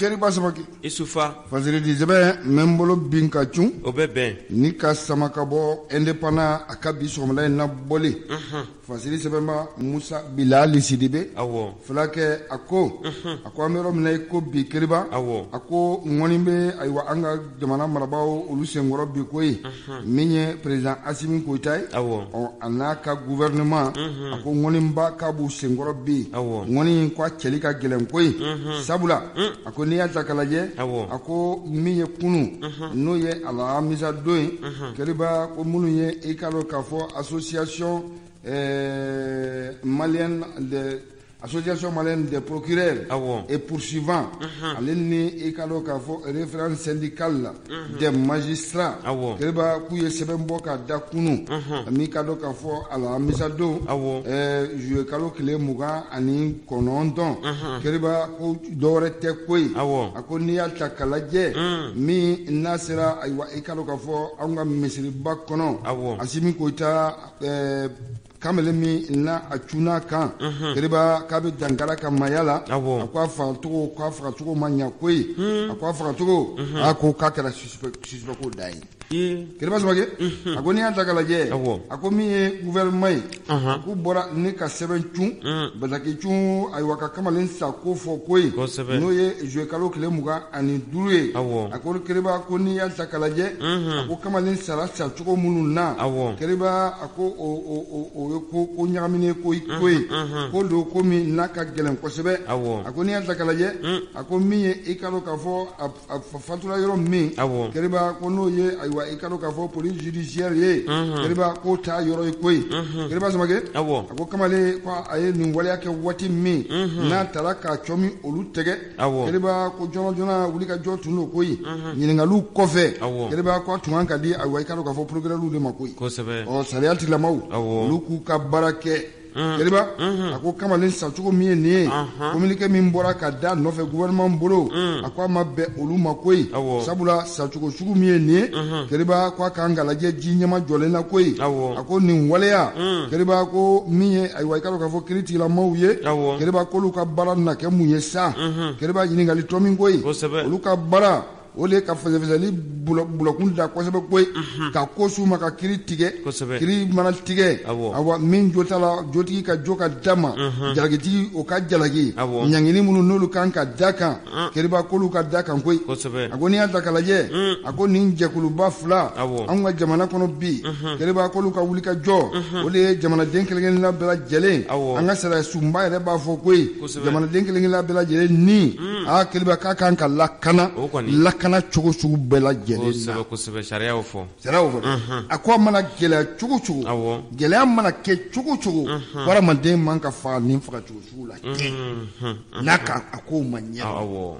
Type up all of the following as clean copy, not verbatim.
Keriba Samake Isufa Fasiri di sɛbɛn n bɛ n bolo bin ka cun o bɛ bɛn ni ka sama ka bɔ Indépendant a ka bi sɔgɔmada in na bɔlen Fasiri sɛbɛnba Musa Bilali Sidibe awɔ fulakɛ a ko a ko an bɛ yɔrɔ min na i ko bi Keriba awɔ a ko ŋɔni bɛ ayiwa an ka jamana marabaaw olu senkɔrɔ bi koyi min ye président Asimi Goyita ye awɔ ɔ a n'a ka gouvernement a ko ŋɔniba k'a b'u senkɔrɔ bi awɔ ŋɔni ko a cɛli ka gɛlɛn koyi sabula a ko n'i y'a ta k'a lajɛ awɔ a ko min ye kunun n'o ye alamisa don ye Keriba ko minnu ye i k'a dɔn k'a fɔ association malienne de association malienne des procureurs awɔ et poursuivants ale ni i k'a dɔn k'a fɔ référence syndicale des magistrats awɔ Keriba k'u ye sɛbɛn bɔ ka da kunun n'i k'a dɔn k'a fɔ alamisa don awɔ juillet kalo tile 29 Keriba ko dɔwɛrɛ tɛ koyi awɔ a ko n'i y'a ta k'a lajɛ min n'a sera ayiwa i k'a dɔn k'a fɔ anw ka misiriba kɔnɔ awɔ Asimi Goyita kamalen min n'a a cunna kan Keriba k'a bɛ dankari a ka maaya la awɔ a ko a fagacogo k'a fagacogo ma ɲa koyi a ko a fagacogo a ko k'a kɛra suspect ko dan ye ee Keriba Samake a ko n'i y'a ta k'a lajɛ awɔ a ko min ye gouvernement ye k'u bɔra ni ka sɛbɛn cun bataki cun ayiwa ka kamalen sa ko fɔ koyi kosɛbɛ n'o ye juillet kalo tile 25 ye awɔ a ko Keriba ko n'i y'a ta k'a lajɛ a ko kamalen sara sacogo minnu na awɔ Keriba a ko o ye ko ko ɲagaminen ko ko ye ko don ko min n'a ka gɛlɛn kosɛbɛ awɔ a ko n'i y'a ta k'a lajɛ a ko min ye i k'a dɔn k'a fɔ a fatura yɔrɔ min awɔ Keriba ko n'o ye ayiwa i k'a dɔn k'a fɔ police judiciaire ye Keriba k'o t'a yɔrɔ ye koyi Keriba Samake awɔ a ko kamalen ko a ye nin waleya kɛ waati min n'a taara k'a cɔ min olu tɛgɛ awɔ Keriba ko joona joona wuli ka jɔ tun don koyi ɲininkaliw kɔfɛ awɔ Keriba ko a tun kan ka di ayiwa i k'a dɔn k'a fɔ procureur de ma koyi kosɛbɛ ɔ sariya tigilamaw awɔ olu k'u ka baara kɛ Keriba a ko kamalen sacogo min ye nin ye communiqué min bɔra ka da nɔfɛ gouvernement bolo a ko a ma bɛn olu ma koyi awɔ sabula sacogo sugu min ye nin ye Keriba ko a kan ka lajɛ ji ɲɛma jɔlen na koyi awɔ a ko nin waleya Keriba ko min ye ayiwa i k'a dɔn k'a fɔ kiiri tigilamaw ye awɔ Keriba k'olu ka baara na kɛ mun ye sa Keriba ɲininkali tɔ min koyi kosɛbɛ olu ka baara o de ye ka fɛsɛfɛsɛli bulɔkun da kosɛbɛ koyi ka ko s'u ma ka kiiri tigɛ kosɛbɛ kiiri mana tigɛ awɔ awa min jo t'a la jotigi ka jo ka da ma jalakitigi o ka jalaki awɔ ɲangini minnu n'olu kan ka da kan Keriba k'olu ka da kan koyi kosɛbɛ a ko n'i y'a ta k'a lajɛ a ko nin jɛkuluba fila awɔ anw ka jamana kɔnɔ bi Keriba k'olu ka wuli ka jɔ o de ye jamanaden kelen-kelenna bɛɛ lajɛlen awɔ an ka sariya sunba yɛrɛ b'a fɔ koyi kosɛbɛ jamanaden kelenkelenna bɛɛ lajɛlen ni aa Keriba k'a kan ka lakana o kɔni lakana cogo sugu bɛɛ lajɛlen na kosɛbɛ kosɛbɛ sariya y'o fɔ sariya y'o fɔ a ko a mana gɛlɛya cogo cogo awɔ gɛlɛya mana kɛ cogo cogo hadamaden man ka faga nin faga cogo sugu la ten n'a ka a kow ma ɲɛ awɔ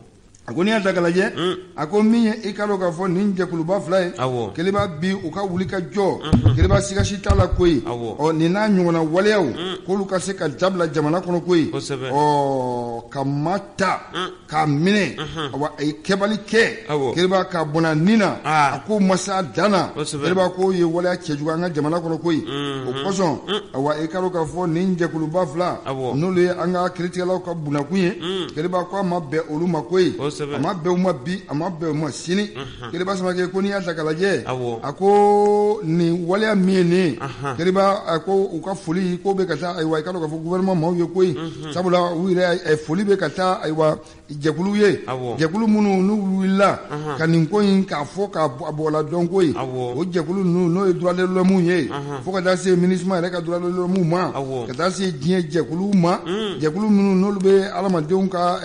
a ko n'i y'a ta k'a lajɛ a ko min ye i k'a dɔn k'a fɔ nin jɛkuluba fila ye awɔ Keriba bi u ka wuli ka jɔ Keriba sigasi t'a la koyi awɔ ɔ nin n'a ɲɔgɔnna waleyaw k'olu ka se ka dabila jamana kɔnɔ koyi kosɛbɛ ɔ ka maa ta k'a minɛ awa a ye kɛbali kɛ awɔ Keriba k'a bɔnna nin na aa a ko masa dan na kosɛbɛ Keriba k'o ye waleya cɛjugu an ka jamana kɔnɔ koyi o kosɔn awa i k'a dɔn k'a fɔ nin jɛkuluba fila awɔ n'olu ye an ka kiiritigɛlaw ka bunakun ye Keriba ko a ma bɛn olu ma koyi kosɛbɛ a ma bɛn u ma bi a ma bɛn u ma sini Keriba Samake ko n'i y'a ta k'a lajɛ awɔ a ko nin waleya min ye nin ye Keriba a ko u ka foli ko bɛ ka taa ayiwa i k'a dɔn k'a fɔ gouvernement maaw ye koyi sabula u yɛrɛ foli bɛ ka taa ayiwa jɛkulu ye awɔ jɛkulu minnu n'u wulila ka nin ko in k'a fɔ k'a bɔ la dɔn koyi awɔ o jɛkulu ninnu n'o ye droit de l'homme ye fo ka taa se MINUSMA yɛrɛ ka droit de l'homme ma awɔ ka taa se diɲɛ jɛkuluw ma jɛkulu minnu n'olu bɛ adamadenw ka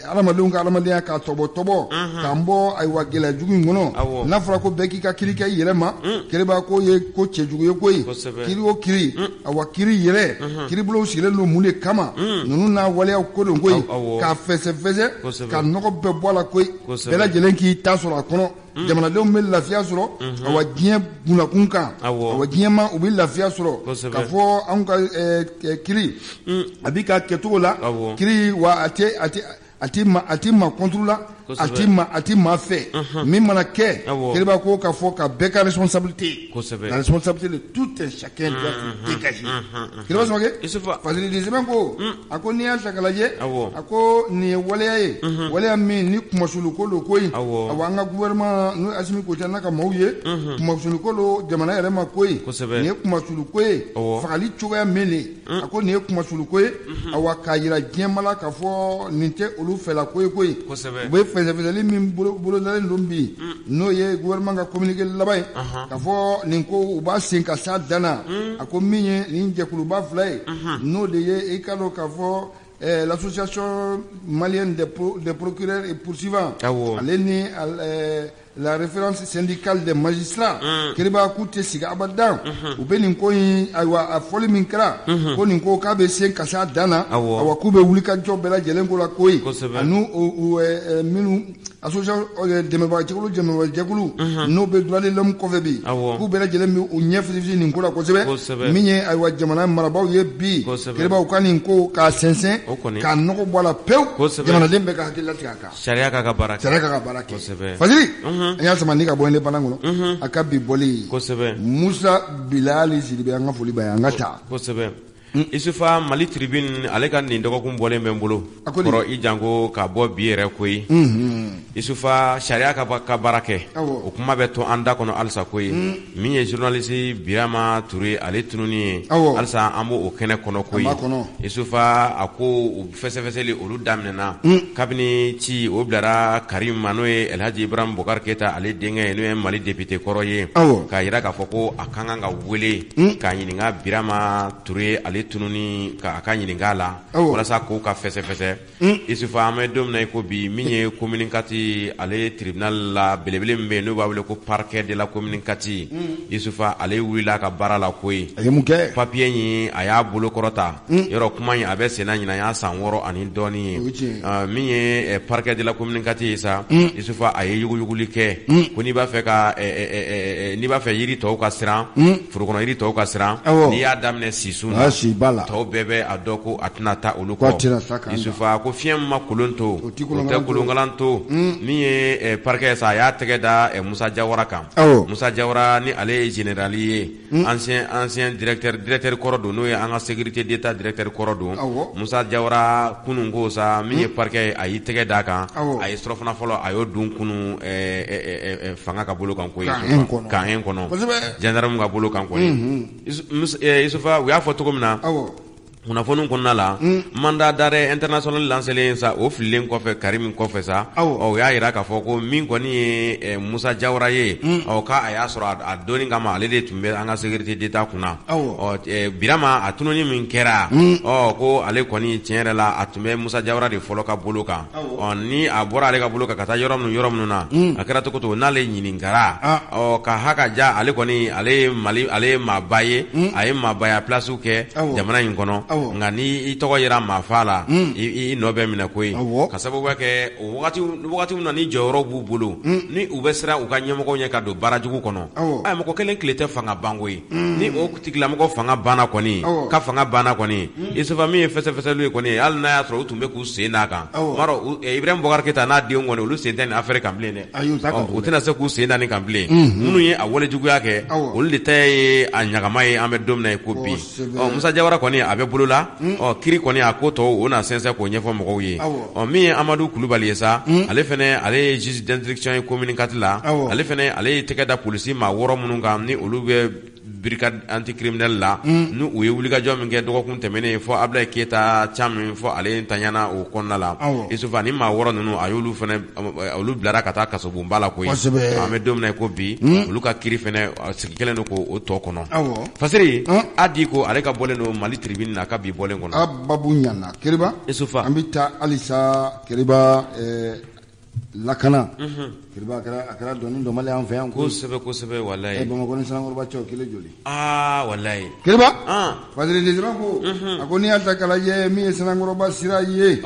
adamadenw ka adamadenya k'a tɔbɔtɔbɔ k'an bɔ ayiwa gɛlɛya jugu in kɔnɔ awɔ n'a fɔra ko bɛɛ k'i ka kiiri kɛ i yɛrɛ ma Keriba k'o ye ko cɛjugu ye koyi kosɛbɛ kiiri o kiiri awa kiiri yɛrɛ kiiribulonw sigilen don mun de kama ninnu n'a waleyaw ko don koyi awɔ k'a fɛsɛfɛsɛ kosɛbɛ ka nɔgɔ bɛɛ bɔ a la koyi bɛɛ kosɛbɛ lajɛlen k'i ta sɔrɔ a kɔnɔ jamanadenw bɛ lafiya sɔrɔ awa diɲɛ bunakun kan awɔ awa diɲɛma u bɛ lafiya sɔrɔ kosɛbɛ k'a fɔ anw ka kiiri a bi ka kɛcogo la awɔ kiiri wa a tɛ a tɛ a tɛ ma a tɛ ma contre la a ti maa fɛ min mana kɛ Keriba ko k'a fɔ ka bɛɛ ka responsabilité, la responsabilité de tout un chacun doit être dégagée. Keriba Samakɛ, Fasiri de sɛbɛn ko a ko n'i y'a ta k'a lajɛ, a ko nin ye waleya ye, waleya min ni kumasulu ko don koyi. Awa, an ka gouvernement n'o ye Asimi Goyita n'a ka maaw ye, kumasulu ko don jamana yɛrɛ ma koyi. Nin ye kumasulu ko ye, fagali cogoya min de, a ko nin ye kumasulu ko ye. Awa, k'a jira diɲɛmaa la k'a fɔ nin tɛ olu fɛla ko ye koyi. U bɛ fɛsɛfɛsɛli min bolodalen don bi, n'o ye gouvernement ka communiqué laban ye, k'a fɔ nin ko u b'a sen ka s'a dan na. A ko min ye nin jɛkuluba fila ye, n'o de ye i ka dɔn k'a fɔ l'association malienne des procureurs et poursuivants, ale ni la référence syndicale des magistrats, Keriba k'u tɛ sigi abadan. U bɛ nin ko in, ayiwa, a fɔli min kɛra ko nin ko k'a bɛ sen ka s'a dan na, awa, k'u bɛ wuli ka jɔ bɛɛ lajɛlen ko la koyi. Ani minnu association dɛmɛbagajɛkulu n'o bɛ droit de l'homme kɔfɛ bi, k'u bɛɛ lajɛlen bɛ u ɲɛ fitinin nin ko la kosɛbɛ. Min ye, ayiwa, jamana marabaaw ye bi, Keriba, u ka nin ko k'a sɛnsɛn, k'a nɔgɔ bɔ a la pewu, jamanaden bɛɛ ka hakili latigɛ a kan. Sariya k'a ka baara kɛ. Sariya k'a ka baara kɛ. Fasiri, an y'a sama ni ka bɔ indépendant kɔnɔ, a ka bi bɔli. Musa Bilali Sidibe, an ka foli b'a ye, an ka taa. Kosɛbɛ. Isufa, Mali Tribune, ale ka nin dɔgɔkun bɔlen bɛ n bolo kɔrɔ, i janko ka bɔ bi yɛrɛ koyi. Isufa, sariya ka baara kɛ, o kuma bɛ to an da kɔnɔ halisa koyi. Min ye journaliste Birama Ture, ale tununi ye, halisa an b'o kɛnɛ kɔnɔ koyi. Isufa, a ko u fɛsɛfɛsɛli olu daminɛna kabini ci o bilara Karim ma, n'o ye Elhaji Ibrahim Bokar Keyita, ale denkɛ ye, n'o ye Mali député kɔrɔ ye, k'a jira k'a fɔ ko a ka kan ka wele k'a ɲininka Birama Ture, ale tununi, ka a ka ɲininka a la walasa k'o ka fɛsɛfɛsɛ. Isufa, an bɛ don min na i ko bi, min ye commune 4, ale tribunal la belebele min bɛ yen n'u b'a wele ko parquet de la commune 4, Isufa, ale wulila a ka baara la koyi. A ye mun kɛ? Papier in, a y'a bolo kɔrɔta yɔrɔ, kuma in a bɛ senna ɲinan y'a san 6 ani dɔɔnin ye. Min ye parquet de la commune 4 ye sa, Isufa, a ye yuguyuguli kɛ ko n'i b'a fɛ ka n'i b'a fɛ yiri tɔw ka siran, forokɔnɔ yiri tɔw ka siran, n'i y'a daminɛ sisun na, tɔw bɛɛ bɛ a dɔn ko a tɛna taa olu kɔ. Isufa ko fiɲɛ ma kolon to, o tɛ kolonkalan to. Min ye parquet sa, a y'a tɛgɛ da Musa Jawara kan. Musa Jawara ni ale ye général ye, ancien directeur kɔrɔ don, n'o ye an ka sécurité d'État directeur kɔrɔ don. Musa Jawara, kunun ko sa, min ye parquet ye, a y'i tɛgɛ d'a kan. A ye surɔfana fɔlɔ, a y'o dun kunun fanga ka bolo kan koyi, camp kɔnɔ, gendarme ka bolo kan kɔni. Isufa, u y'a fɔ cogo min na kunnafoni kɔnɔna la, mandat d'arrêt international lancelen sa, o fililen kɔfɛ Karim kɔfɛ sa, ɔ, u y'a jira k'a fɔ ko min kɔni ye Musa Jawara ye, ɔ, k'a y'a sɔrɔ a donni kama, ale de tun bɛ an ka sécurité d'État kunna. Ɔ, Birama, a tununi min kɛra, ɔ, ko ale kɔni, tiɲɛ yɛrɛ la, a tun bɛ Musa Jawara de fɔlɔ ka bolo kan. Ɔ, ni a bɔra ale ka bolo kan ka taa yɔrɔ minnu na, a kɛra cogo cogo, n'ale ɲininkara, ɔ, ka ha ka ja, ale kɔni, ale ye Mali, ale ye maaba ye, a ye maabaya place kɛ jamana in kɔnɔ. Nka ni i tɔgɔ yera maafa la, i nɔ bɛ minɛ koyi, ka sababu kɛ o wagati min na ni jɔyɔrɔ b'u bolo, ni u bɛ siran u ka ɲɛmɔgɔw ɲɛ ka don baara jugu kɔnɔ. Ɛ, mɔgɔ kelen tile tɛ fanga banko ye. Ni o tigilamɔgɔ fanga banna kɔni, ka fanga banna kɔni, Isufa, min ye fɛsɛfɛsɛliw ye kɔni, hali n'a y'a sɔrɔ u tun bɛ k'u sen d'a kan, Ibrahim Boubacar Keita n'a denw kɔni, olu sen tɛ nin affaire kan bilen dɛ. U tɛna se k'u sen da nin kan bilen. Minnu ye a wale juguya kɛ, olu de ta ye a ɲagama ye an bɛ don min na i ko bi. Ɔ, Musa Jawara kɔni, a bɛ bolo la. Ɔ, kiri kɔni, a ko tɔw, o na sɛnsɛn k'o ɲɛfɔ mɔgɔw ye. Ɔ, min ye Amadu Kulubali ye sa, ale fɛnɛ, ale ye juge d'instruction ye commune 4 la. Ale fɛnɛ, ale ye tɛgɛ da polisi maa 6 minnu kan, ni olu bɛ brigade anticriminelle la, ni u ye wulikajɔ min kɛ dɔgɔkun tɛmɛnen, fɔ Abulaye Keyita ca min fɔ ale ntanyana o kɔnɔna la, Isufa, ni maa 6 ninnu, a y'olu fɛnɛ, olu bilara ka taa kasobonba la koyi. An bɛ don min na i ko bi, olu ka kiri fɛnɛ sigi kɛlen don k'o tɔ kɔnɔ. Fasiri a di ko ale ka bɔlen don Mali Tribune na, a ka bi bɔlen kɔnɔ. A babu ɲana, Keriba. Isufa. An bɛ taa halisa, Keriba, lakana. Keriba, a kɛra dɔnni dɔnbali an fɛ yan. Kosɛbɛ, kosɛbɛ, walayi. Bamakɔ ni Sanankɔrɔba cɛ, o kelen joli? Aa, walayi. Keriba, Fasiri Desira ko, a ko n'i y'a ta k'a lajɛ, min ye Sanankɔrɔba sira ye,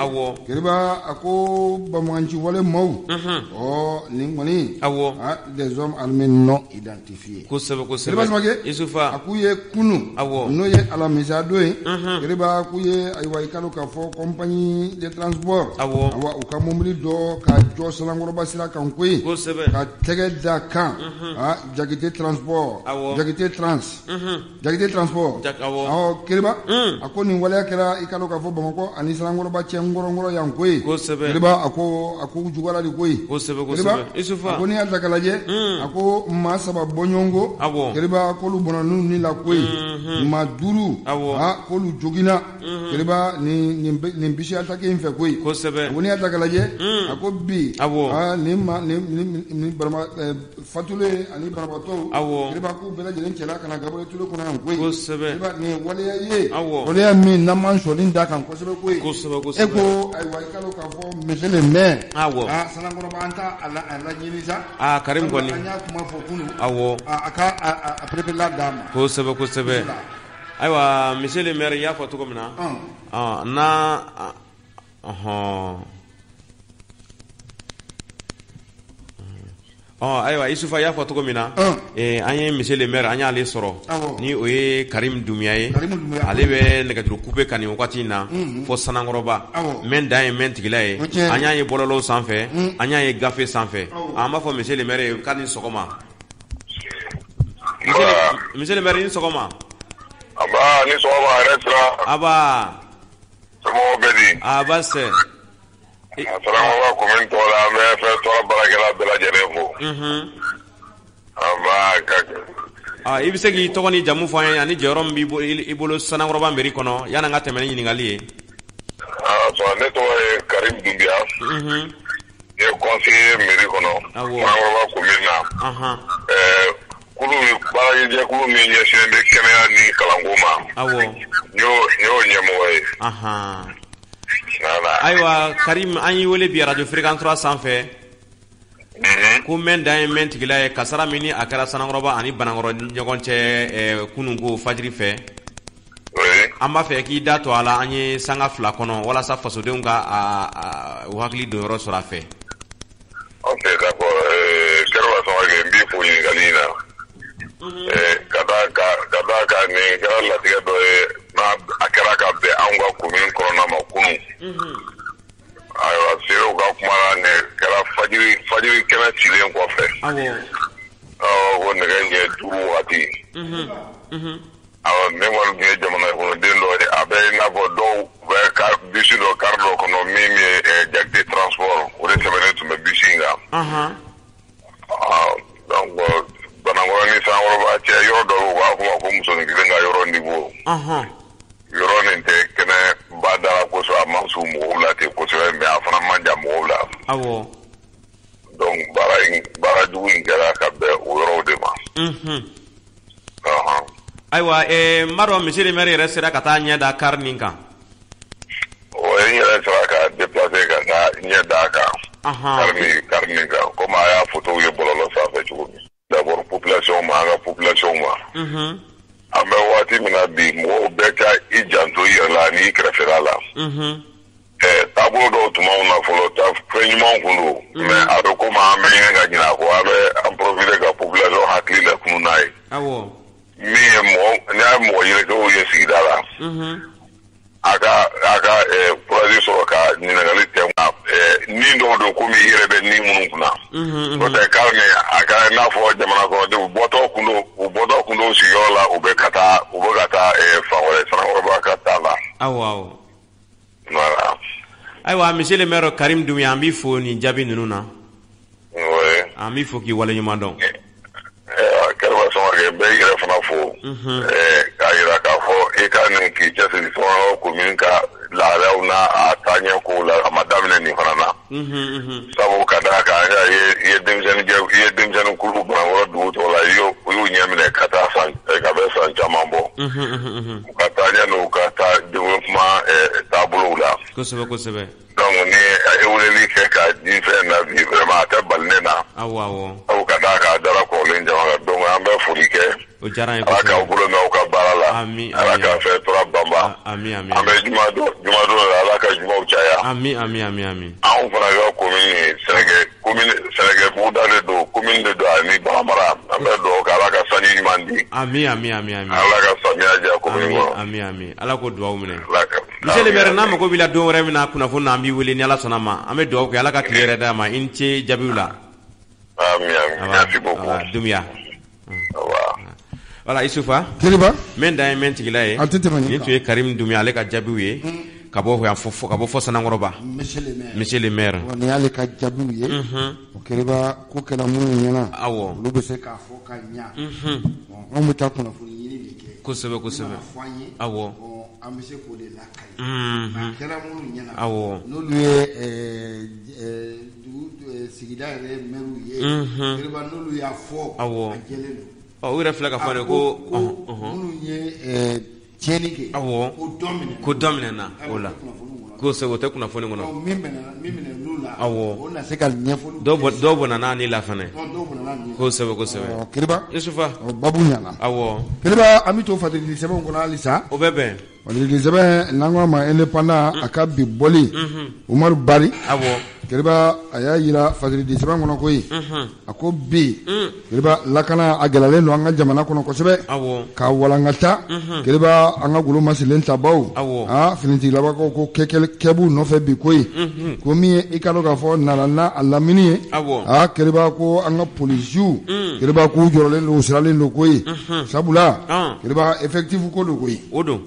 Keriba, a ko banbaganci wale maaw, ɔ, nin kɔni, des hommes armés non identifiés. Kosɛbɛ, kosɛbɛ. Keriba Samake. Isufa. A k'u ye kunun, n'o ye alamisa don ye, Keriba, k'u ye, ayiwa, i ka dɔn k'a fɔ compagnie de transport, awa, u ka mobili dɔ ka jɔ. Sanankɔrɔba sira kan koyi ka tɛgɛ da kan Jakite transport Jakite trans Jakite transport awɔ Keriba a ko nin waleya kɛra i k'a dɔn k'a fɔ Bamakɔ ani Sanankɔrɔba cɛ Nkɔrɔnkɔrɔ yan koyi Keriba a ko a ko juguyara de koyi Isufa a ko n'i y'a ta k'a lajɛ a ko maa saba bɔɲɔgɔnko Keriba k'olu bɔnna n'u ni la koyi maa duuru k'olu joginna Keriba nin bisi attaque in fɛ koyi kosɛbɛ ko n'i y'a ta k'a lajɛ a ko bi nin fatulen ani banabaatɔw Keriba k'u bɛɛ lajɛlen cɛla ka na Gabriel Ture kɔnɔ yan koyi kosɛbɛ nin waleya ye waleya min n'an m'an sɔnin d'a kan kosɛbɛ koyi kosɛbɛ e ko ayiwa i k'a dɔn k'a fɔ monsieur le maire Sanankɔrɔba an t'a laɲini sa Karim kɔni an y'a kuma fɔ kunun a ka a pereperela d'a ma kosɛbɛ kosɛbɛ ayiwa monsieur le maire i y'a fɔ cogo min na n'a ɔhɔn ayiwa Isufa i y'a fɔ cogo min na an ye monsieur le maire an y'ale sɔrɔ ni o ye Karim Dunbiya ye ale bɛ nɛgɛjuru coupe kan nin wagati in na fo Sanankɔrɔba mɛn dan ye mɛn tigila ye an y'a ye bɔlɔlɔw sanfɛ an y'a ye gafe sanfɛ an b'a fɔ monsieur le maire ye k'a ni sɔgɔma Monsieur le maire i ni sɔgɔma. Anba ni sɔgɔma hɛrɛ sira. Aba. Somɔgɔw bɛ di? Aa baasi tɛ. Sanankɔrɔba commune tɔgɔ la an bɛ fɛn tɔgɔ baarakɛla bɛɛ lajɛlen fo. Unhun. Anba ka. Aa i bɛ se k'i tɔgɔ ni jamu fɔ an ye ani jɔyɔrɔ min b'i bolo Sanankɔrɔba mairie kɔnɔ yanni an ka tɛmɛ ni ɲininkali ye. Aa ne tɔgɔ ye Karim Dunbiya. Unhun. N ye conseiller mairie kɔnɔ Sanankɔrɔba commune na. Ɛɛ kulu baarakɛjɛkulu min ɲɛsinnen bɛ kɛnɛya ni kalanko ma. Awɔ. N y'o ɲɛmɔgɔ ye. Voilà. Ayiwa Karim an y'i wele bi radio Fréquence 3 sanfɛ. Ko mɛn dan ye mɛn tigila ye kasara min ni a kɛra Sanankɔrɔba ani Banankɔrɔ ni ɲɔgɔn cɛ kunun ko fajiri fɛ. An b'a fɛ k'i da to a la an ye sanga fila kɔnɔ walasa fasodenw ka u hakili don yɔrɔ sɔrɔ a fɛ. Ok d'accord Kɛrɛba Samake n b'i fo ɲininkali in na. Ka d'a kan nin kɛra latigɛ dɔ ye n'a a kɛra ka bɛn anw ka commune kɔnɔna ma kunun. Ayiwa seerew ka kuma na nin kɛra fajiri kɛnɛ cilen kɔfɛ. Awɔ. Ko nɛgɛ ɲɛ 5 waati. Awɔ ne kɔni tun ye jamana kɔnɔden dɔ ye a bɛ i n'a fɔ dɔw bɛ bisi dɔ car dɔ kɔnɔ min ye Jakite transport o de sɛbɛnnen tun bɛ bisi in kan. Donc Banankɔrɔ ni Sanankɔrɔba cɛ yɔrɔ dɔ u b'a fɔ ma ko musonin kelen ka yɔrɔ niveau. Yɔrɔ nin tɛ kɛnɛ ba dara kosɛbɛ a ma su mɔgɔw la ten kosɛbɛ mais a fana man jan mɔgɔw la. Awɔ. Donc baara jugu in kɛra ka bɛn o yɔrɔw de ma. Ayiwa n b'a dɔn monsieur le maire yɛrɛ sera ka taa ɲɛ da car nin kan. O n yɛrɛ sera ka déplacer ka taa ɲɛ da a kan. Car nin kan komi a y'a photo ye bɔlɔlɔ sanfɛ cogo min. D'abord population ma an ka population ma. An bɛ waati min na bi mɔgɔw bɛɛ ka i janto i yɛrɛ la ani i kɛrɛfɛla la. Taabolo dɔw tun b'anw na fɔlɔ fɛn ɲumanw kun don. Mais a bɛ komi an bɛ ɲini ka ɲinɛ a kɔ an bɛ an profiter ka population hakili lakunun n'a ye. Awɔ. Min ye mɔgɔ n'i y'a mɔgɔ yɛrɛkɛw ye sigida la. A ka courage sɔrɔ ka ɲininkali tɛ ni dɔw don komi i yɛrɛ bɛ ni minnu kunna. N'o tɛ car nin a kɛra i n'a fɔ jamana kɔnɔdenw u bɔtɔ kun don sigiyɔrɔ la u bɛ ka taa fan wɛrɛ Sanankɔrɔba ka taa la. Awɔ. Voilà. Ayiwa monsieur le maire Karim Dunbiya an b'i fo nin jaabi ninnu na. Oui. An b'i fo k'i waleɲuman dɔn. Kɛrɛba Samake n bɛ i yɛrɛ fana fo. K'a jira k'a fɔ i ka nin k'i cɛsiri Sanankɔrɔba commune ka lahalayaw n'a a taaɲɛ kow la a ma daminɛ nin fana na. Sabu ka d'a kan i ye denmisɛnnin kulu Banankɔrɔ dugu tɔgɔ la i y'u ɲɛ minɛ ka taa san ka bɛ san caman bɔ. U ka taaɲɛ n'u ka taa développement taabolow la. Kosɛbɛ kosɛbɛ. Donc ni a ye weleli kɛ ka di fɛn na bi vraiment a tɛ bali ne na. Awɔ. Sabu ka d'a kan a dara kɔrɔlen jama kan donc an bɛ foli kɛ. O diyara an ye kosɛbɛ. Ala k'aw bolo mɛn aw ka baara la. Ami. Ala ka fɛn tora banba. Ami. An bɛ jumadon la Ala ka jumaw caya. Ami. Anw fana ka commune sɛnɛkɛ buguda de don commune de don ani baganmara an bɛ dugawu kɛ Ala ka sanji ɲuman di. Ami. Ala ka samiya diya commune kɔnɔ. Ami. Ala k'o dugawu minɛ. Monsieur le maire, n'an mago b'i la don wɛrɛ min na kunnafoni na, an b'i wele ni Ala sɔnna ma. An bɛ dugawu kɛ, Ala ka tile yɛrɛ d'a ma. I ni ce jaabiw la. Amin, amin, merci beaucoup. Doumbia. Voilà, Isufa. Kiriba. Min dan ye min tigila ye. A tɛ tɛmɛ nin tun ye Karim Doumbia ale ka jaabiw ye. Ka bɔ yan fo ka bɔ fo Sanankɔrɔba. Monsieur le maire. Nin y'ale ka jaabiw ye. O Kiriba, ko kɛra minnu ɲɛna. Awɔ. Olu bɛ se k'a fɔ ka ɲa. Anw bɛ taa kunnafoni ɲini de kɛ. Kosɛbɛ kosɛbɛ. Awɔ. An bɛ se k'o de lakali. A kɛra minnu ɲɛna. Awɔ. N'olu ye dugu sigida yɛrɛ mɛriw ye. Kiriba, n'olu y'a fɔ. Awɔ. A jɛlen don. Ɔ, u yɛrɛ filɛ ka fɔ de ko. Minnu ye tiɲɛni kɛ. Awɔ. Ko dɔ minɛna. Ko dɔ minɛna o la. Kosɛbɛ, o tɛ kunnafoni kɔnɔ. Min minɛn'u la. Awɔ. O na se ka ɲɛfɔli. Dɔw bɔnna n'a ni la fana. Dɔw bɔnna n'a ni la. Kosɛbɛ kosɛbɛ. Kiriba. Isufa. Babu ɲana. Awɔ. Kiriba, an bɛ to Fadilidi sɛbɛnw kɔnɔ halisa. O bɛ bɛn. Fadilidi sɛbɛn n'an ko a ma indépendant, a ka bi bɔli. Umaru Bari. Awɔ. Kiriba, a y'a yira Fadilidi sɛbɛn kɔnɔ koyi. A ko bi, Kiriba, lakana a gɛlɛyalen don an ka jamana kɔnɔ kosɛbɛ. Awɔ. Ka walankata. Kiriba, an ka golo masilen tabaw. Awɔ. Aa, finitigilabakaw ko kɛ b'u nɔfɛ bi koyi. Ko min ye i ka dɔn k'a fɔ nana n'a a lamini ye. Awɔ. Aa, Kiriba, ko an ka polisiw. Kiriba, k'u jɔrɔlen don, u siralen don koyi. Sabula. Kiriba, effectif ko don koyi. O don.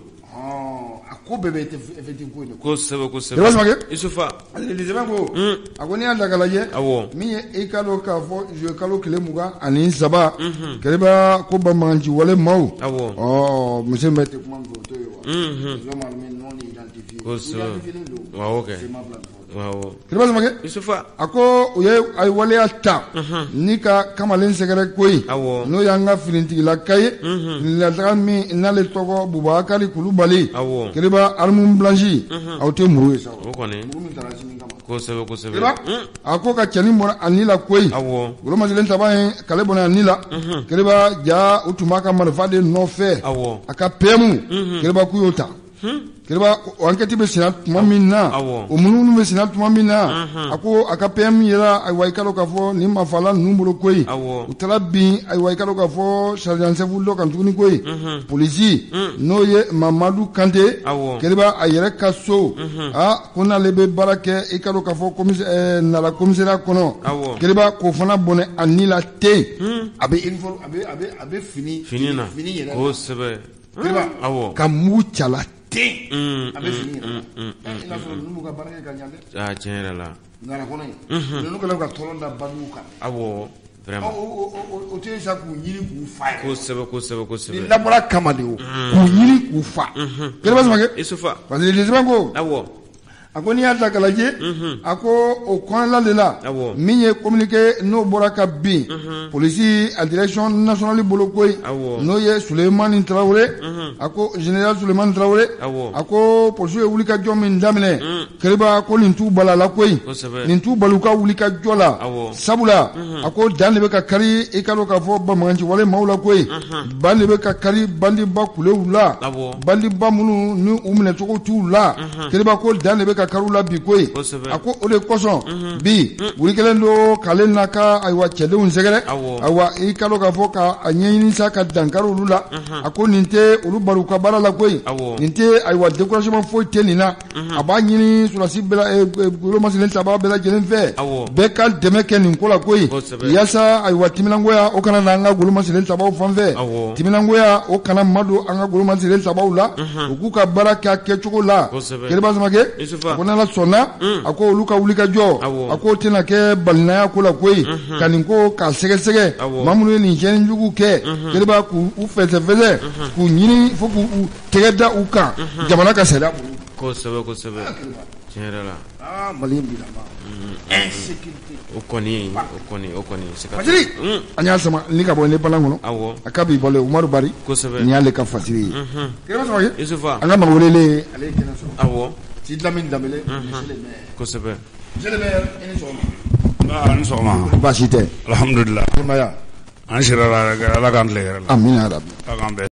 A ko bɛɛ bɛ effectif ko in de. Kosɛbɛ kosɛbɛ. Kiriba Samakɛ. Isufa. Sɛbɛn ko. A ko n'i y'a ta k'a lajɛ. Awɔ. Min ye i ka dɔn k'a fɔ juillet kalo tile 23. Kiriba, ko banbaganci wale maaw. Awɔ. Ɔ, monsieur maire tɛ kuma min fɔ, o t'o ye wa. Les hommes armés non identifiés. Kosɛbɛ. Identifiés don. Awɔ kɛ. Sema bila nin fɔ. Awɔ. Kiriba Samakɛ. Isufa. A ko u ye a ye waleya ta. Ni ka kamalen sɛgɛrɛ koyi. Awɔ. N'o y'an ka finitigilaka ye. Finitigilaka min n'ale tɔgɔ Bubakari Kulubali. Awɔ. Kiriba, arme blanche. Aw tɛ muru ye sa. O kɔni. Muru min taara sini kama. Kosɛbɛ kosɛbɛ. Kiriba, a ko ka cɛnin bɔra a ni la koyi. Awɔ. Golomasilen taba in k'ale bɔnɛ a ni la. Kiriba, ja u tun b'a ka marifa de nɔfɛ. Awɔ. A ka PM. Kiriba, k'u y'o ta. Kiriba, o enquête bɛ senna tuma min na. Awɔ. O munumunu bɛ senna tuma min na. A ko a ka PM yera, ayiwa, i ka dɔn k'a fɔ nin mafala ninnu bolo koyi. Awɔ. U taara bin, ayiwa, i ka dɔn k'a fɔ sergent chef dɔ kan tuguni koyi. Polisi n'o ye Mamadu Kante. Awɔ. Kiriba, a yɛrɛ ka so. Aa, ko n'ale bɛ baara kɛ, i ka dɔn k'a fɔ Nala commissariat kɔnɔ. Awɔ. Kiriba, k'o fana bɔnɛ a ni la ten. A bɛ uniforme, a bɛ fini. Fini na. Fini yɛrɛ. Kosɛbɛ. Kiriba. Awɔ. Ka mugu cala ten. A bɛ fini yɛrɛ la. I n'a sɔrɔ ninnu b'u ka baara kɛ ka ɲa dɛ. Aa, tiɲɛ yɛrɛ la. Nara kɔnɔ yen. Ninnu kɛlen ka tɔɔrɔ da bandiw kan. Awɔ. Vraiment. O tɛ sa k'u ɲini k'u fa yɛrɛ. Kosɛbɛ kosɛbɛ kosɛbɛ. Nin dabɔra kama de o. K'u ɲini k'u fa. Kiriba Samakɛ. Isufa. Parce que sɛbɛn ko. Awɔ. A ko n'i y'a ta k'a lajɛ. A ko o kɔnɔna de la. Awɔ. Min ye communiqué n'o bɔra ka bin. Polisi a direction nationale bolo koyi. Awɔ. N'o ye Sulemani Tarawele. A ko général Sulemani Tarawele. Awɔ. A ko polisiw ye wulikajɔ min daminɛ. Kiriba, ko nin t'u bala la koyi. Kosɛbɛ. Nin t'u bali u ka wulikajɔ la. Awɔ. Sabula. A ko dan de bɛ ka kari, i ka dɔn k'a fɔ banbaganci wale maaw la koyi. Ban de bɛ ka kari bandiba kulew la. Awɔ. Bandiba minnu ni u minɛcogo t'u la. Kiriba, ko dan de bɛ ka kariw la bi koyi. Kosɛbɛ. A ko o de kosɔn bi wuli kɛlen don k'ale n'a ka, ayiwa, cɛdenw sɛgɛrɛ. Awɔ. Ayiwa, i ka dɔn k'a fɔ ka a ɲɛɲini sa ka dankari olu la. A ko nin tɛ olu bali u ka baara la koyi. Awɔ. Nin tɛ, ayiwa, découragement foyi tɛ nin na. A b'a ɲini sɔrɔdasi bɛɛ la, golomasilen taba bɛɛ lajɛlen fɛ. Awɔ. Bɛɛ ka dɛmɛ kɛ nin ko la koyi. Kosɛbɛ. Yaasa, ayiwa, timinangoya o kana na an ka golomasilen tabaw fan fɛ. Awɔ. Timinangoya o kana madon an ka golomasilen tabaw la. U k'u ka baara kɛ a kɛcogo la. Kosɛbɛ. Kiriba Samakɛ. Isufa. A ko n'Ala sɔnna. A ko olu ka wulikajɔ. Awɔ. A ko tɛna kɛ balinaya ko la koyi. Ka nin ko k'a sɛgɛsɛgɛ. Awɔ. Maa minnu ye nin tiɲɛni jugu kɛ. Kiriba, k'u fɛsɛfɛsɛ. K'u ɲini fo k'u tɛgɛ da u kan. Jamana ka sariya bolo. Kosɛbɛ kosɛbɛ. Tiɲɛ yɛrɛ la. Aa, Mali in bilama. Insécurité. O kɔni o kɔni o kɔni. Fasiri. An y'a sama ni ka bɔ ne balan kɔnɔ. Awɔ. A ka bi bɔlen Umaru Bari. Kosɛbɛ. Nin y'ale ka fasiri ye. Kiriba Samakɛ. Isufa. An ka maa welelen, ale ye kɛnɛ sɔrɔ. Awɔ. Sidi Lamini Danbele. Monsieur le maire. Kosɛbɛ. Monsieur le maire, i ni sɔgɔma. A ni sɔgɔma. Baasi tɛ. Alhamdulillah. Denbaya. An sira la, Ala k'an tile hɛrɛ la. Amina yarabi. Ala k'an bɛn.